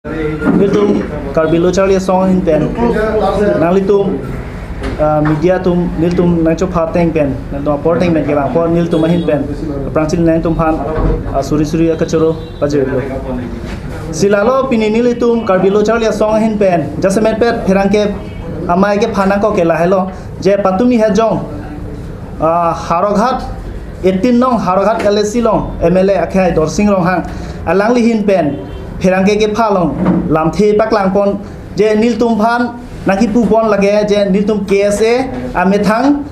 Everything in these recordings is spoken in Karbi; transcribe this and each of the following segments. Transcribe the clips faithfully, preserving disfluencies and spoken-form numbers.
Nelitum Karbi Lo Charli Asong ahin pen, nanglitum, ah, media atum, nelitum nangchopha ateng pen, nangtum apor ateng pen kevang apot nelitum ahin pen aphrangsi nangtumphan, ah, suri suri akachoro pajirlo. Si lalo pini nelitum Karbi Lo Charli Asong ahin pen jasemet pet pherangke amei kephan nangkok ke lahelo, je patumi hajong, ah, Howraghat, eighteen nong Howraghat L A C along M L A akhai Dorsing Ronghang alangli ahin pen pherangke kepha along lamthe paklangpon, je nelitum aphan nangkipupon lake je nelitum K S A amethang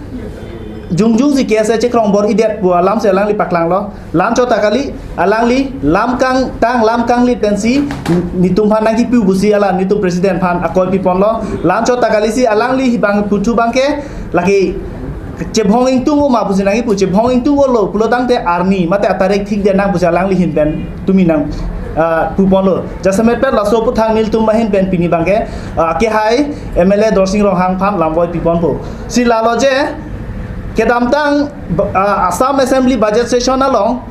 jongjongsi K S A chekrong bor-idet pu alamsi alangli paklanglo. La-anchot ta kali, alangli lam kangtang lam kanglit pensi nelitum aphan nangkipu pusi hala nelitum president aphan akoi piponlo. La-anchot ta kalisi alangli bang puthu abangke lake chebhong ingtung-o ma pusi nangkipu, chebhong ingtung-olo pulo tangte arni mate atarik thikdet nang pusi alangli ahin pen tumi nang, ah, puponlo. Jasemet pet laso aphuthak nelitum ahin pen pini abangke, ah, kehai M L A Dorsing Ronghang aphan lamvoi piponpo. Si lalo je kedamtang, ah, Assam Assembly budget session along,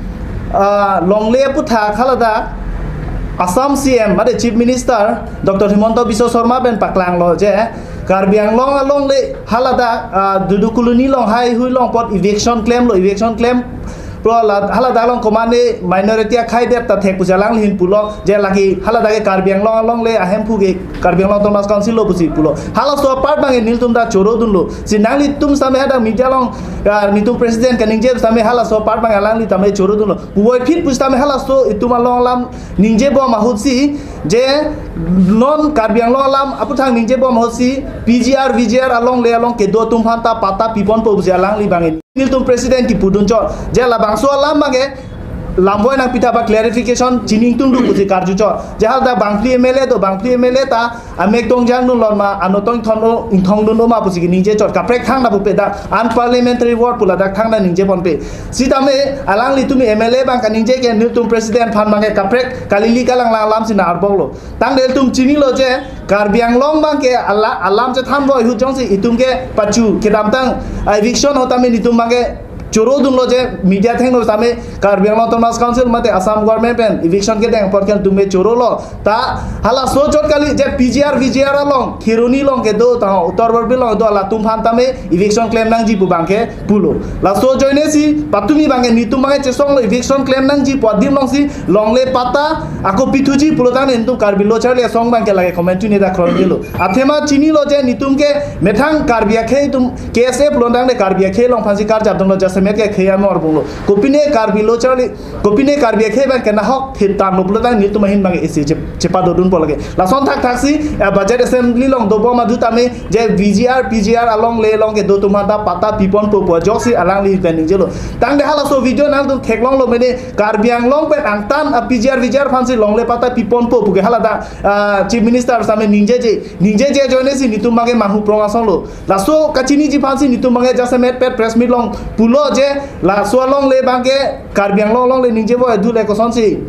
ah, longle aphuthak haladak Assam C M mate Chief Minister Doctor Himanta Biswa Sarma pen paklanglo je Karbi Anglong alongle haladak, ah, Dudu Colony along haihui along apot eviction klemlo, eviction klem pu hala, haladak along komatne minority akhai det ta thek pusi alangli ahin pulo, je lake haladak ke Karbi Anglong alongle ahemphu ke Karbi Anglong Autonomous Council lo pusi pulo. Halaso apart abangke nelitum ta chorodunlo. Si nanglitum sitame hadak media along, ah, nelitum president kaningje sitame halaso apart abangke alangli tame chorodunlo. Puvoiphit pusitame halaso itum along alam ningjebom ahutsi, je non Karbi Anglong alam aphuthak ningjebom ahutsi P G R, V G R alongle along kedo atum aphanta patta piponpo pusi alangli abangke nelitum president kipudunchot. Je labangso alam abangke lamvoi nangpitha ba clarification chini ingtungdun pusi karjuchot. Je haladak bangphli M L A do, bangphli M L A ta amek tongjangdunlo ma, ano tong ingthon-o, ingthongdun-o ma pusi keningjechot. Kaprek thangta pupe, dak unparliamentary word pu ladak thangta ningjeponpe. Sitame alangli tumi M L A abang kaningje ke nelitum president aphan abangke kaprek kalili kalanglang alamsi nang-arboklo. Tangte ilitum chinilo je Karbi Anglong abangke ala, alam chethanvoi ahut jongsi itum ke pachu kedamtang, ah, eviction ahut tame nelitum abangke chorodunlo je media athengno sitame Karbi Anglong Autonomous Council mate Assam government pen eviction kedeng apot ke nelitum ke chorolo. Ta halaso chot kali je P G R, V G R along Kheroni along kedo ta Uttar Borbil along do latum aphan tame eviction klem nangji pu abangke pulo. Laso ajoinesi patumi abangke nelitum abangke chesonglo, eviction klem nangji pu adim alongsi longle patta ako pithuji pulo tangte nelitum Karbi Lo Charli Asong abangke lake comment tune dak khron gelo. Athema chinilo je nelitum ke methang Karbi akhei atum K S A pulo tangte Karbi akhei along aphansi karjapdunlo, jasemet ke akhei amor bunglo. Kopine Karbi Lo Charli, kopine Karbi akhei abangke nahok thip tanglo pulo tangte nelitum ahin abangke isi chep-, chepadodunpo lake. Lason thakthaksi, eh, budget assembly along dobom ahut tame je V G R, P G R alongle along kedo atum aphanta patta piponpo pu ajoksi alangli ahin pen ningjelo. Tangte halaso video nangtum theklonglo mene Karbi Anglong pen angtan a P G R, V G R aphansi longle patta piponpo puke haladak, ah, Chief Minister sitame ningjeje, ningjeje ajoinesi nelitum abangke manghu prong asonlo. Laso kachiniji aphansi nelitum abangke jasemet pet press meet along pulo je laso alongle abangke Karbi Anglong alongle ningjevoi dule kosonsi,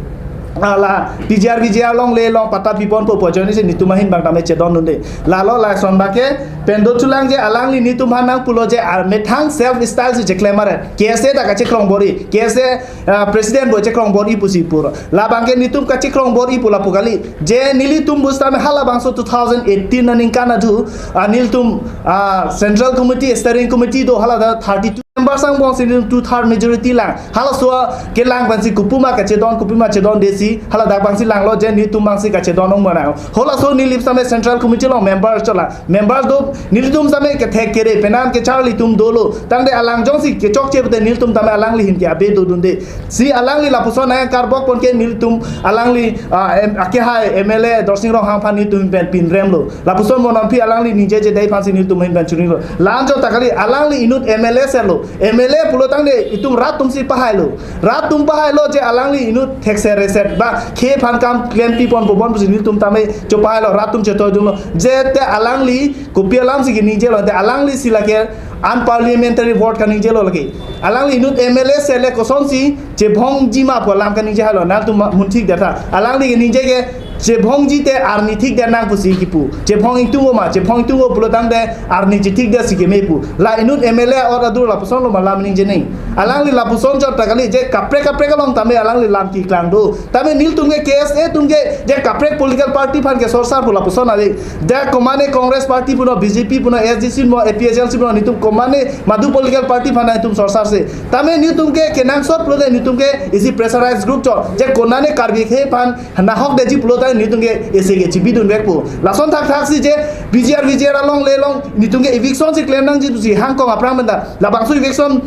ah, la P G R, V G R alongle along patta piponpo pu ajoinesi nelitum ahin abang tame chedondunde. Lalo lason abangke pen do chulang je alangli nelitum aphan nangpulo je, ah, methang self style si cheklem aret. K S A ta kachekrong bor-i, K S A, ah, president bo chekrong bor-i pusi puro. Labangke nelitum kachekrong bor-i pu lapu kali. Je nelitum pusitame halabangso two thousand eighteen aningkan adu, ah, nelitum, ah, Central Committee, Steering Committee do haladak thirty-two members angbongsi nelitum two third majority lang. Halaso kelang abangsi kopima kachedon, kopima chedondesi, haladak abangsi langlo je nelitum abangsi kachedon ong mana. Halaso neli sitame Central Committee along member chola. Members do nelitum sitame kethek kere penang kecharli atum dolo. Tangte alang jongsi kechokche pute nelitum tame alangli ahin ke abe dodunde. Si alangli lapuson nangkarbokpon ke nelitum alangli, ah, em, akehai M L A Dorsing Ronghang aphan nelitum ahin pen pinremlo. Lapuson mo non aphi alangli ningjeje dei aphansi nelitum ahin pen chunilo. La-anchot ta kali alangli inut M L A serlo. M L A pulo tangte itum rat atumsi pahailo. Rat atum pahailo je alangli inut thekser reser ba khei aphan kam klempiponpo bon pusi nelitum tame chopahailo, rat atum chetoidunlo. Je te alangli kopi alamsi keningjelo, te alanglisi lake unparliamentary word kaningjelo lake. Alangli inut M L A serle kosonsi chebhongji ma pu alam kaningje halo, nangtum ma-, munthik detha. Alangli keningje ke Chebhongji te arni thik de nang pusi kipu. Chebhong ingtung o ma, chebhong ingtung o pulo tangte arni chethik de si keme pu. La inut M L A or adur lapuson lo ma lam ningje neng. Alangli lapuson chot ta kali, je kaprek kaprek along tame alangli lam keklang do. Tame nelitum ke K S A atum ke je kaprek political party aphan ke sorsar pu lapuson ave. Je komane Congress party punon, B J P punon, S D C punon, A P H L C punon, nelitum komane madu political party aphan nelitum sorsar si. Tame nelitum ke kenangsot pulote nelitum ke isi pressurized group chot. Je konane Karbi akhei aphan nahok detji pulo tangte nelitum ke isi ke chibidun vekpo. Lason thakthak si je P G R V G R along le along nelitum ke eviction si klem nangji pusi hangkong aphrang menta. Labangso eviction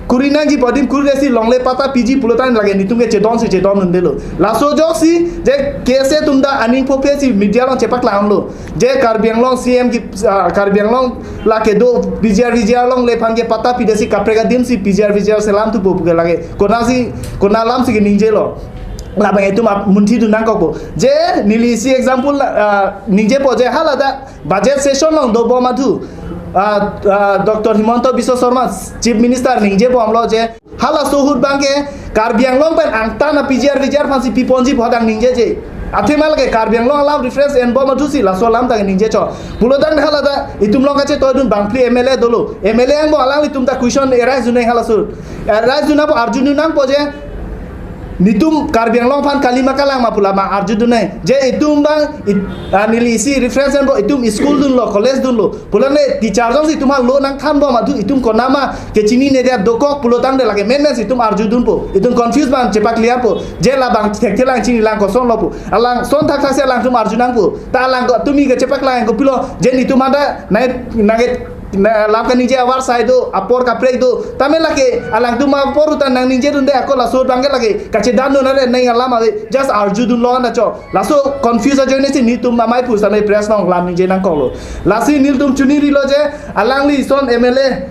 kuri nangji pu adim kuri si longle patta piji pulo tangte lake nelitum ke chedon si chedondundelo. Laso ajoksi je K S A atum ta aning phophe si media along chepaklang lo. Je Karbi Anglong C M ki, ah, Karbi Anglong lake do P G R V G R along le aphan ke patta pide si kaprek adim si P G R V G R selam thupo pu ke lake. Konasi, kona alam si ke ningjelo. Labang itum ap munthi dun nangkokpo. Je neli isi example, ah, ningjepo je hala ta budget session along dobom athu, ah, ah, Doctor Himanta Biswa Sarma, Chief Minister, ningjebomlo je halaso ahut abang ke Karbi Anglong pen angtan a P G R V G R aphan si piponji pu adang ningjeje. Athema lake Karbi Anglong alam reference enbom athu si laso alam ta ningje chot. Pulo tangte hala ta itum along kachetoidun bangphli M L A dolo. M L A angbong alanglitum ta question arise dun nang halaso. Arise dun nangpo, arjudun nangpo je nelitum Karbi Anglong aphan kali ma kalang ma pu labang arjudun nang. Je itum abang it-, ah, neli isi reference enbom, itum school dunlo, college dunlo. Pulo tangte teacher jongsi itum alo nangthanbom athu itum konama kechinine dia dokok pulo tangte lake menmen si itum arjudunpo. Itum confuse abang chepa clear po. Je labang thekthe lang chinilang kosonlo pu. Alangson thakthak si alangtum arju nangpo. Ta alang ko tumi kachepaklang kopilo. Je nelitum ada nai nangke na lam kaningje avarsai do, apor kaprek do. Tame lake alangtum apor utan nang ningjedunde ako laso abang ke lake kachedandun are nang alam ave. Just arjudunlo na chot. Laso confuse ajoine si nelitum amei pu samei press along lam ningje nangkoklo. Lasi nelitum chiningrilo je alangli ison M L A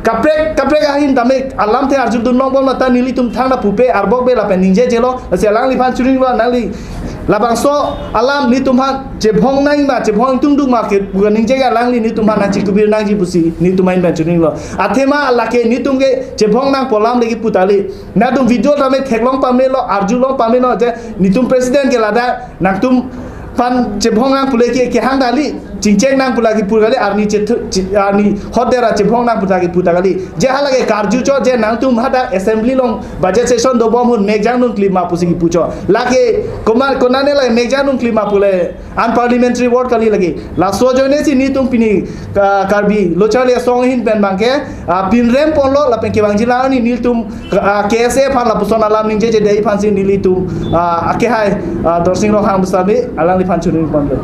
kaprek kaprek ahin tame alamthe arjudun longbom mata nelitum thangta pupe arbokbe lapen ningjejelo. Lasi alangliphan chiningrilo, nangli labangso alam nelitum aphan chebhong nang ma, chebhong ingtungduk ma ke bukan ningje ke alangli nelitum aphan nangchikubir nangji pusi nelitum ahin pen chiningrilo. Athema lake nelitum ke chebhong nangpo alam lake pu ta kali. Nangtum video tame theklong pamelo, arjulong pamelo je nelitum president ke ladak nangtum aphan chebhong nang pule ke kehang ta kali, chingchek nang pula kipu kali, arni chethu-, chi-, arni hot dera chebhong nang puta kipu ta kali. Je hala ke karju chot je nangtum hadak assembly along budget session dobom ahut mekjang nung klima pusi kipu chot. Lake koma-, konane lake mekjang nung klima pule unparliamentary word kali lake. Laso ajoine si nelitum pini, ah, Karbi Lo Charli Asong ahin pen abang ke, ah, pinrem ponlo lapen kevangji la ni nelitum, ah, K S A aphan lapuson alam ningjeje dei aphan si nelitum, ah, akehai, ah, Dorsing Ronghang pusitame alangliphan chiningripon lo.